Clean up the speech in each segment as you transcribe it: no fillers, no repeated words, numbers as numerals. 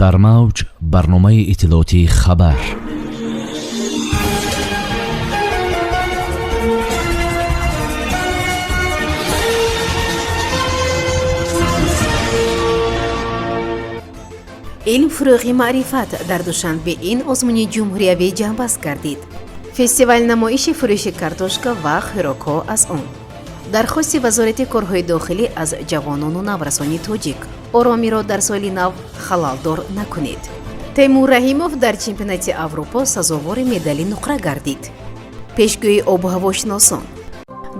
Дар мавҷ барномаи иттилоотии «Хабар». Илм фурӯғи маърифат дар Душанбе ин озмуни ҷумҳуриявӣ ҷамъбаст гардид. Фестивал намоиши фурӯши картошка ва хӯрокҳо аз он. Дархости Вазорати корҳои дохилӣ аз ҷавонону наврасони тоҷик: оромиро дар соли нав халалдор накунед. Темур Раҳимов дар чемпионати Аврупо сазовори медали нуқра гардид. Пешгӯи обуҳавошиносон.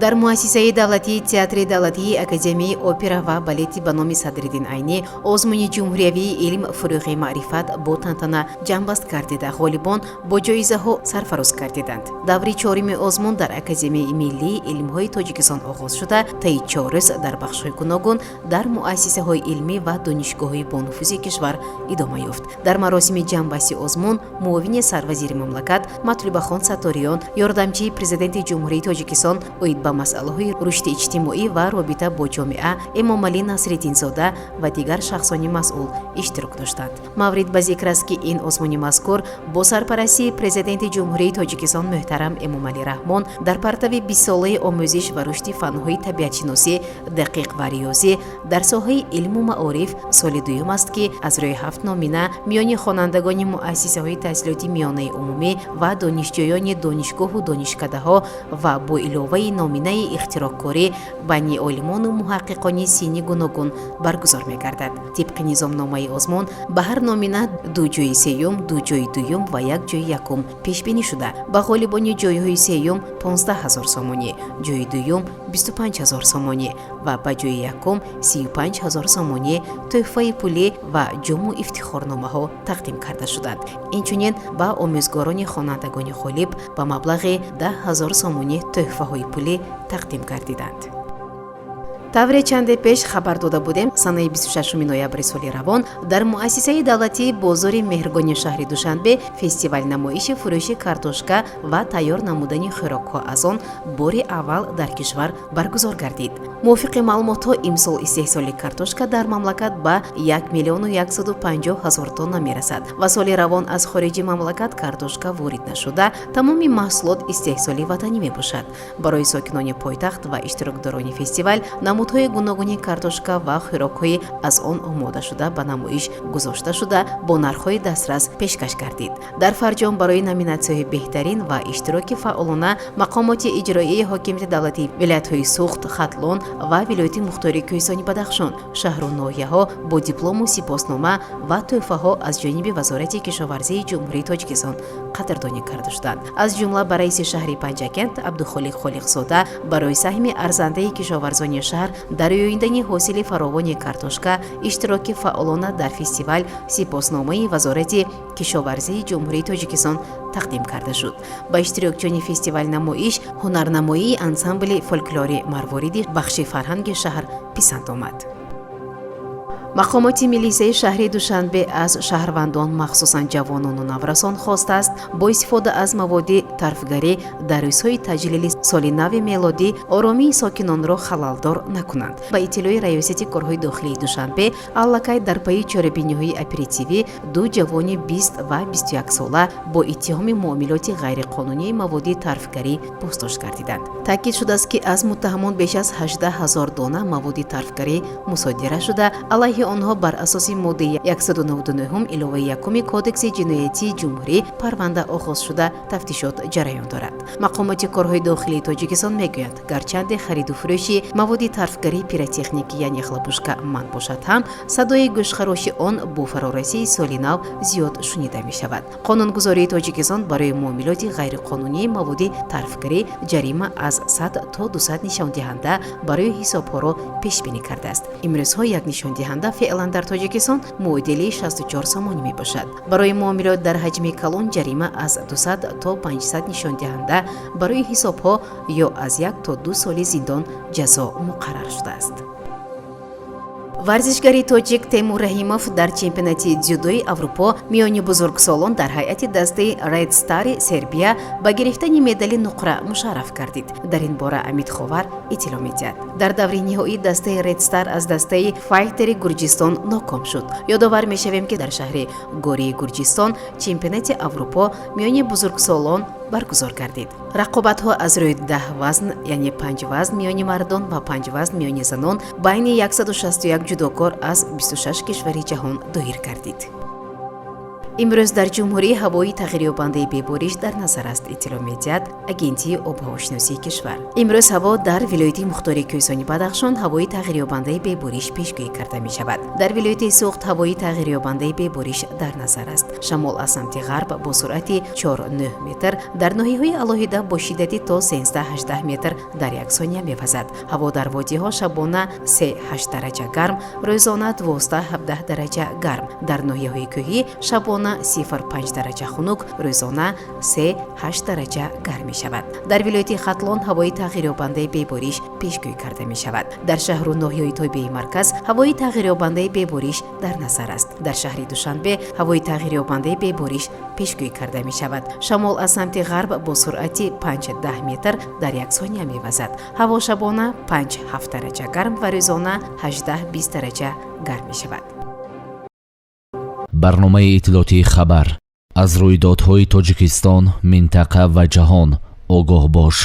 Дар муассисаи давлатии Театри давлатии Академияи опера ва балети ба номи Садриддин Айнӣ озмуни ҷумҳуриявии «Илм фурӯғи маърифат» бо тантана ҷамъбаст гардида, ғолибон бо ҷоизаҳо сарфароз гардиданд. Даври чоруми озмун дар Академияи миллии илмҳои Тоҷикистон оғоз шуда, таи 4 рӯз дар бахшҳои гуногун дар муассисаҳои илмӣ ва донишгоҳҳои бонуфузи кишвар идома ёфт. Дар маросими ҷамъбасти озмун муовини сарвазири мамлакат Матлубахон Сатториён, ёрдамчии Президенти Ҷумҳурии Тоҷикистон оид ба масъалаҳои рушди иҷтимоӣ ва робита бо ҷомеа Эмомалӣ Насриддинзода ва дигар шахсони масъул иштирок доштанд. Маврид ба зикр аст, ки ин озмуни мазкур бо сарпарастии Президенти Ҷумҳурии Тоҷикистон муҳтарам Эмомалӣ Раҳмон дар партави бистсолаи омӯзиш ва рушди фанҳои табиатшиносӣ, дақиқ ва риёзӣ дар соҳаи илму маориф соли дуюм аст, ки аз рӯи ҳафт номина миёни хонандагони муассисаҳои таҳсилоти миёнаи умумӣ ва донишҷӯёни донишгоҳу донишкадаҳо ва бо иловаи номинаи ихтироъкорӣ байни олимону муҳаққиқони синни гуногун баргузор мегардад. Тибқи низомномаи озмун, ба ҳар номина ду ҷои сеюм, ду ҷои дуюм ва як ҷои якум пешбинӣ шуда, ба ғолибони ҷойҳои сеюм 15 ҳазор сомонӣ, ҷои дуюм 25 ҳазор сомонӣ ва ба ҷои якум 35 ҳазор сомонӣ тӯҳфаи пулӣ ва ҷому ифтихорномаҳо тақдим карда шуданд. Инчунин ба омӯзгорони хонандагони ғолиб ба маблағи 10 ҳазор сомонӣ тӯҳфаҳои пулӣ тақдим гардиданд. Тавре чанде пеш хабар дода будем, санаи 26 ноябри соли равон дар муассисаи давлатии бозори Меҳргони шаҳри Душанбе фестивал намоиши фурӯши картошка ва тайёр намудани хӯрокҳо аз он бори аввал дар кишвар баргузор гардид. Мувофиқи маълумотҳо, имсол истеҳсоли картошка дар мамлакат ба 1 миллиону 150 ҳазор тонна мерасад ва соли равон аз хориҷи мамлакат картошка ворид нашуда, тамоми маҳсулот истеҳсоли ватанӣ мебошад. Барои сокинони пойтахт ва иштирокдорони фестивал намудҳои гуногуни картошка ва хӯрокҳои аз он омодашуда ба намоиш гузошта шуда, бо нархҳои дастрас пешкаш гардид. Дар фарҷом барои номинатсияҳои беҳтарин ва иштироки фаъолона мақомоти иҷроияи ҳокимияти давлатии вилоятҳои Суғд, Хатлон ва вилояти мухтори Кӯҳистони Бадахшон, шаҳру ноҳияҳо бо диплому сипоснома ва тӯҳфаҳо аз ҷониби Вазорати кишоварзии Ҷумҳурии Тоҷикистон қадрдонӣ карда шуданд. Аз ҷумла ба раиси шаҳри Панҷакент Абдухолиқ Холиқзода барои саҳми арзандаи кишоварзони шаҳр дар рӯёндани ҳосили фаровони картошка, иштироки фаъолона дар фестивал сипосномаи Вазорати кишоварзии Ҷумҳурии Тоҷикистон тақдим карда шуд. Ба иштирокчиёни фестивал намоиш ҳунарнамоии ансамбли фолклори Марвориди бахши фарҳанги шаҳр писанд омад. Мақомоти милисияи шаҳри Душанбе аз шаҳрвандон, махсусан ҷавонону наврасон, хостааст, бо истифода аз маводи тарфгарӣ дар рӯзҳои таҷлили соли нави мелодӣ оромии сокинонро халалдор накунанд. Ба иттилои Раёсати корҳои дохилии Душанбе, аллакай дар пайи чорабиниҳои оперативӣ ду ҷавони 20 ва 21 сола бо иттиҳоми муомилоти ғайриқонунии маводи тарфгарӣ боздошт гардиданд. Таъкид шудааст, ки аз муттаҳамон беш аз 18 ҳазор дона маводи тарфгарӣ мусодира шуда, алайҳи онҳо бар асоси моддаи 199 иловаи якуми Кодекси ҷиноятии ҷумҳурӣ парванда оғоз шуда, тафтишот ҷараён дорад. Мақомоти корҳои дохилии Тоҷикистон мегӯянд, гарчанде хариду фурӯши маводи тарфгарии пиротехникӣ, яъне хлопушка, манъ бошад ҳам, садои гӯшхароши он бо фарорасии соли нав зиёд шунида мешавад. Қонунгузории Тоҷикистон барои муомилоти ғайриқонунии маводи тарфгарӣ ҷарима аз 100 то 200 нишондиҳанда барои ҳисобҳоро пешбинӣ кардааст. Имрӯзҳо як нишондиҳанда феълан дар Тоҷикистон муодили 64 сомонӣ мебошад. Барои муомилот дар ҳаҷми калон ҷарима аз 200 то 500 нишондиҳанда барои ҳисобҳо ё аз 1 то 2 соли зиндон ҷазо муқаррар шудааст. Варзишгари тоҷик Темур Раҳимов дар чемпионати дзюдои Аврупо миёни бузургсолон дар ҳайати дастаи Ред Стари Сербия ба гирифтани медали нуқра мушарраф гардид. Дар ин бора Амид Ховар иттилоъ медиҳад. Дар даври ниҳоӣ дастаи Ред Стар аз дастаи Файтери Гурҷистон ноком шуд. Ёдовар мешавем, ки дар шаҳри Гории Гурҷистон чемпионати Аврупо миёни бузургсолон баргузор гардид. Рақобатҳо аз рӯи 10 вазн, яъне панҷ вазн миёни мардон ва панҷ вазн миёни занон, байни 161 ҷудокор аз 26 кишвари ҷаҳон доир гардид. Имрӯз дар ҷумҳурӣ ҳавои тағйирёбандаи бебориш дар назар аст, иттилоъ медиҳад Агентии обҳавошиносии кишвар. Имрӯз ҳаво дар вилояти мухтори Кӯҳистони Бадахшон ҳавои тағйирёбандаи бебориш пешгӯӣ карда мешавад. Дар вилояти Суғд ҳавои тағйирёбандаи бебориш дар назар аст. Шамол аз самти ғарб бо суръати 4-9 метр, дар ноҳияҳои алоҳида бо шиддати то 13-18 метр дар як сония мевазад. Ҳаво дар водиҳо шабона 3-8 дараҷа гарм, рӯзона 12-17 дараҷа гарм. Дар ноҳияҳои кӯҳӣ шабона 0,5 дараҷа хунук, рӯзона 3-8 дараҷа гарм мешавад. Дар вилояти Хатлон ҳавои тағйирёбандаи бебориш пешгӯӣ карда мешавад. Дар шаҳру ноҳияҳои тобеи марказ ҳавои тағйирёбандаи бебориш дар назар аст. Дар шаҳри Душанбе ҳавои тағйирёбандаи бебориш пешгӯӣ карда мешавад. Шамол аз самти ғарб бо суръати 5-10 метр дар як сония мевазад. Ҳаво шабона 5-7 дараҷа гарм ва рӯзона 18-20 дараҷа гарм мешавад. Барномаи иттилоотии «Хабар». Аз рӯйдодҳои Тоҷикистон, минтақа ва ҷаҳон огоҳ бош.